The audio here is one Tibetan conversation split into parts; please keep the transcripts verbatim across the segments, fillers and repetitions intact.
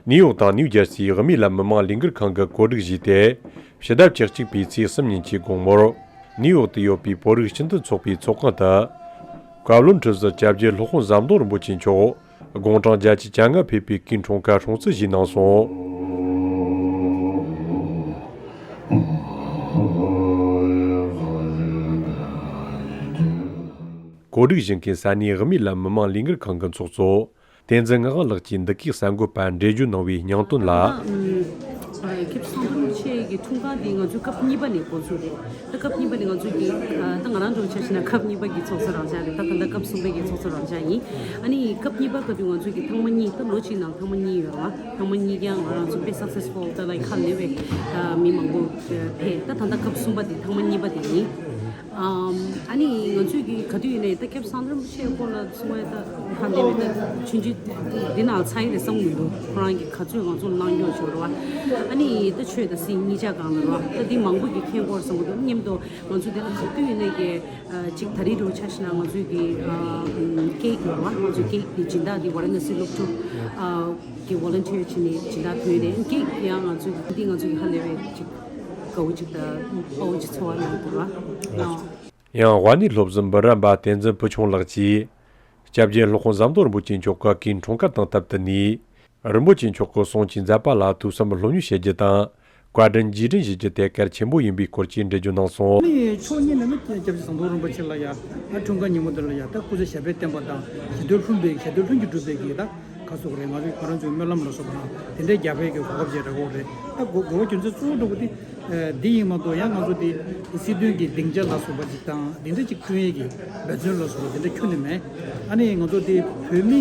ནིའུ་ཡོག་དང་ནིའུ་ཇར་སིའི་དབུ་མའི་ལམ་མི་མང་ལས་འགུལ་ཁང་གིས་གོ་སྒྲིག་བྱས་ཏེ། ཕྱི་ཟླ་བཅུ་གཅིག་པའི་ཚེས་གསུམ་ཉིན་གྱི་དགོང་མོར། ནིའུ་ཡོག་ཏུ་ཡོད་པའི་བོད་རིགས་སྤྱི་མཐུན་ཚོགས་པའི་ཚོགས་ཁང་དུ། བཀའ་བློན་ཁྲི་ཟུར་སྐྱབས་རྗེ་སློབ་དཔོན་ཟམ་གདོང་རིན་པོ་ཆེ་མཆོག་དགུང་གྲངས་བརྒྱད་ཅུ་གྱ་ལྔ་ཕེབས་པའི་སྐུའི་འཁྲུངས་སྐར་སྲུང་བརྩི་ཞུས་གནང་སོང་། གོ་སྒྲིག་ཞུ་མཁན་ས་གནས་དབུ་མའི་ལམ་མི་མང་ལས་འགུལ་ཁང་གི་ཚོགས་གཙོ། བསྟན་འཛིན་ངག་དབང་ལགས་ཀྱིས་འདི་གའི་གསར་འགོད་པར་འགྲེལ་བརྗོད་གནང་བའི་སྙིང་དོན་ལ། ཨ་ཨ་སྐྱབས་སུ་ཟམ་གདོང་རིན་པོ་ཆེ་གི་འཁྲུངས་སྐར་འདི་ང་ཚོའི་སྐབས་གཉིས་པ་ནས་འགོ་ཚུགས་རེད། ད་སྐབས་གཉིས་པ་ནས་ང་ཚོ་གི་ཨ་ད་ང་རང་ཚོ་ཆ་བཞག་ན་སྐབས་གཉིས་པ་གི་ཚོགས་གཙོ་རང་བཞག་རེད། ད་ད་ལྟ་སྐབས་གསུམ་པའི་གི་ཚོགས་གཙོ་རང་བཞག་ཡིན། ཨ་ནི་སྐབས་གཉིས་པ་སྐབས་དུས་ང་ཚོ་གི་ཐེངས་མ་གཉིས་ད་ལོ་གཅིག་ནང་ཐེངས་མ་གཉིས་ཡོད་རེད་བ། ཐེངས་མ་གཉིས་ཀྱང་ང་རང་ཚོ་དཔེ་སག་སེ་སི་ཕུལ་ད་ལ་ཁ་ལེ་བའི་ཨ་མི་མང་པོ་ཕེབས། ད་ད་ལྟ་སྐབས་གསུམ་པ་དེ་ཐེངས་མ་གཉིས་པ་དེ་ཡིན། ཨམ། ཨ་ནི་ང་ཚོས་ཀྱི་ག་དུས་ཡིན་ནའི་ད་སྐྱབས་སུ་ཟམ་གདོང་རིན་པོ་ཆེའི་སྐོར་ལ་གསུང་བའི་ད་ཧ་འདི་བའི་ད་ཆུང་ཆུང་འདི་ནང་ཚ་ཡི་རེད་བསམ་གྱི་འདུག་ཁོ་རང་གིས་ག་ཚོད་ང་ཚོ་ལ་གནང་རྒྱུ་བྱོས་རེད་བ། ཨ་ནི་ད་ཆོས་དང་སྲིད་གཉིས་ཆ་སྒང་ལ་རེད་བ། ད་འདི་མང་པོ་གི་མཁྱེན་སྐོར་བསམ་གྱི་འདུག་མཉམ་དུ་ང་ཚོ་འདི་ལ་ག་དུས་ཡིན་ནའི་གི་ཨ་ཅིག་ད་རེས་འགྲོ་ཆ་ཞིག་ན་ང་ཚོས་ཀྱི་ཨ་ཀེག་ཡོད་རེད་བ། ང་ཚོའི་ཀེག་གི་སྦྱིན་བདག་འདི་ཝ་ར་ཎ་སི་སློབ་ཕྲུག་ཨ་གི་ཝོ་ལན་ཊི་ཡར་བྱས་ནས་སྦྱིན་བདག་ཕུལ་རེད། ཀེག་ཡང་ང་ཚོའི་འདི་ང་ཚོ་གི་ཧ་ལས་པའི་ཅིག་དགའ་བོ་ཅིག་དང་དཔའ་བོ་ཅིག་ཚོར་བ་ཡོང་འདུག་ལ། ཡང་། ཡང་དབའ་ནི་སློབ་གཟིགས་འབུམ་རམས་པ་བསྟན་འཛིན་བུ་ཆུང་ལགས་ཀྱིས། སྐྱབས་རྗེ་སློབ་དཔོན་ཟམ་གདོང་རིན་པོ་ཆེ་མཆོག་གི་སྐུའི་འཁྲུངས་སྐར་དང་སྟབས་བསྟུན་ནས། རིན་པོ་ཆེ་མཆོག་གི་གསུང་ཆོས་མཛད་པ་ལ་ཐོས་བསམ་སློབ་གཉེར་བྱེད་རྒྱུ་དང་། བཀའ་དྲིན་རྗེས་དྲན་ཞུ་རྒྱུ་དེ་གལ་ཆེན་པོ་ཡིན་པའི་སྐོར་གྱི་འགྲེལ་བརྗོད་གནང་སོང་། ནི་ཕྱོགས་གཉིས་ནས་ནི་སྐྱབས་རྗེ་ཟམ་གདོང་རིན་པོ་ཆེ་ལ་ཡ། ཨ་འཁྲུངས་སྐར་ཉིན་མོ་འདི་ལ་ཡ་ད་སྐུ་ཚེ་ཞབས་པད་བརྟན་པ་དང་ཞི་དུལ་ལྷུན་པའི་ཞི་དུལ་ལྷུན་གྱིས་གྲུབ་པའི་གི་ད་ག་སོགས་རེད། ང་ཚོའི་ཁོ་རང་ཚོའི་སྨོན་ལམ་ལ་སོགས་པ་དང་དེ་འདྲའི་རྒྱག་པའི་གི་གོ་སྐབས་ཅིག་རག་གི་རེད། ད་དགོས་དགོས་པ་རྒྱུ་མཚན་གཙོ་བོ་འགྲོ་གི་དེ། འདི་ཡིན་མ་གཏོགས་ཡང་ང་ཚོ་འདི་སྲིད་དོན་གྱི་སྡིངས་ཆ་ལ་སོགས་པ་ཅིག་དང་འདི་འདྲ་ཅིག་བསྐྲུན་ཡས་ཀྱི་འབད་བརྩོན་ལ་སོགས་པ་འདི་འདྲ་ཁྱོན་ནས་མེད། ཨ་ནི་ང་ཚོ་འདི་བོད་མི་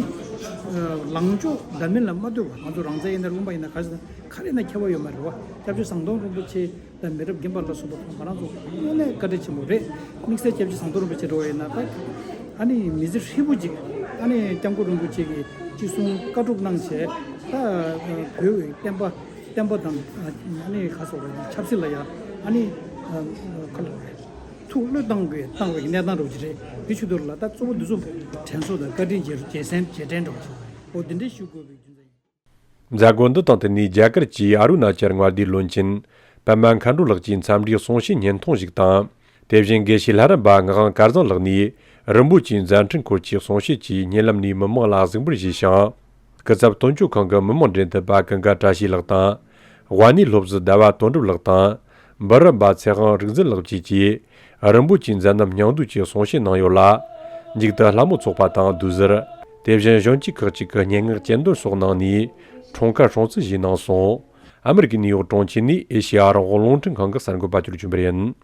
ལངས་ཕྱོགས་འདྲ་མིན་ལ་མ་ལྟོས་པར་ང་ཚོ་རང་བཙན་ཡིན་ན་རུང་པ་ཡིན་ན་ག་ཞིག་ན་ག་རེ་ཡིན་ན་ཁྱད་པར་ཡོད་མ་རེད་བ། སྐྱབས་རྗེ་ཟམ་གདོང་རིན་པོ་ཆེ་དང་མི་རབས་རྒན་པ་ལ་སོགས་པ་ང་རང་ཚོ་དངོས་གནས་བཀའ་དྲིན་ཆེན་པོ་རེད། དམིགས་བསལ་སྐྱབས་རྗེ་ཟམ་གདོང་རིན་པོ་ཆེ་འགྲོ་བ་ཡིན་ན་ད་ཨ་ནི་མི་ཚེ་ཧྲིལ་པོ་ཅིག་ཨ་ནི་སྐྱབས་མགོན་རིན་པོ་ཆེ་གིས་ཅི་གསུང་བཀའ་སྒྲུབ་གནང་བྱས་ད་བོད་ཀྱི་བསྟན་པ། བསྟན་པ་དང་ཨ་ནི་ཁ་སོགས་ལ་ཆབ་སྲིད་ལ་ཡང་ཨ་ནི་ཁ་ལོ་རེད། ཐུགས་བློས་བཏང་དགོས་བཏང་བའི་གནས་སྟངས་རོགས་ཅིག་རེད། དེ་ཆུ་དོར་ལ་ད་གཙོ་བོ་འདི་ཚོ་དྲན་གསོ་དང་བཀའ་དྲིན་རྗེས་རྗེས་སེམས་རྗེས་དྲན་རོགས་ཅིག་འོ་འདི་འདྲ་ཞུ་དགོས་པའི་རྒྱུ་མཚན་ཡིན། མཛད་སྒོ་འདི་དང་བསྟུན་ནས་རྒྱ་གར་གྱི་ཨ་རུ་ན་ཅལ་མངའ་སྡེའི་བློན་ཆེན་པདྨ་མཁའ་འགྲོ་ལགས་ཀྱིས་འཚམས་འདྲིའི་གསུང་བཤད་སྙན་ཐུང་ཞིག་དང་། དེ་བཞིན་དགེ་བཤེས་ལྷ་རམས་པ་ངག་དབང་སྐལ་བཟང་ལགས་ནས་རིན་པོ་ཆེའི་མཛད་འཕྲིན་སྐོར་གྱི་གསུང་བཤད་ཀྱིས་བརྙན་ལམ་ནས་མི་མང་ལ་གཟིགས་འབུལ་ཞུས་ཤིང་། སྐུ་ཚབ་དོན་གཅོད་ཁང་གི་མི་མང་འབྲེལ་མཐུད་པ་ཀུན་དགའ་བཀྲ་ཤིས་ལགས་དང་། དབའ་ནི་སློབ་གཟིགས་ཟླ་བ་དོན་གྲུབ་ལགས་དང་། འབུམ་རམས་པ་ཚེ་དབང་རིག་འཛིན་ལགས་བཅས་ཀྱིས་རིན་པོ་ཆེའི་མཛད་རྣམ་སྙིང་བསྡུས་ཀྱི་གསུང་བཤད་གནང་ཡོད་ལ། མཇུག་ཏུ་ལྷ་མོ་ཚོགས་པ་དང་བསྡུར་ཟུར། དེ་བཞིན་གཞོན་སྐྱེས་ཁག་ཅིག་གིས་སྙན་ངག་གྱེར་འདོན་སོགས་གནང་ནས་འཁྲུངས་སྐར་སྲུང་བརྩི་ཞུས་གནང་སོང་། ཨ་མི་རི་ཀའི་ནིའུ་ཡོག་གྲོང་ཁྱེར་ནས་ཨེ་ཤེ་ཡ་རང་དབང་རླུང་འཕྲིན་ཁང་གི་གསར་འགོད་པ་ཅིག་ལ་བྱོན་པ་ཡིན།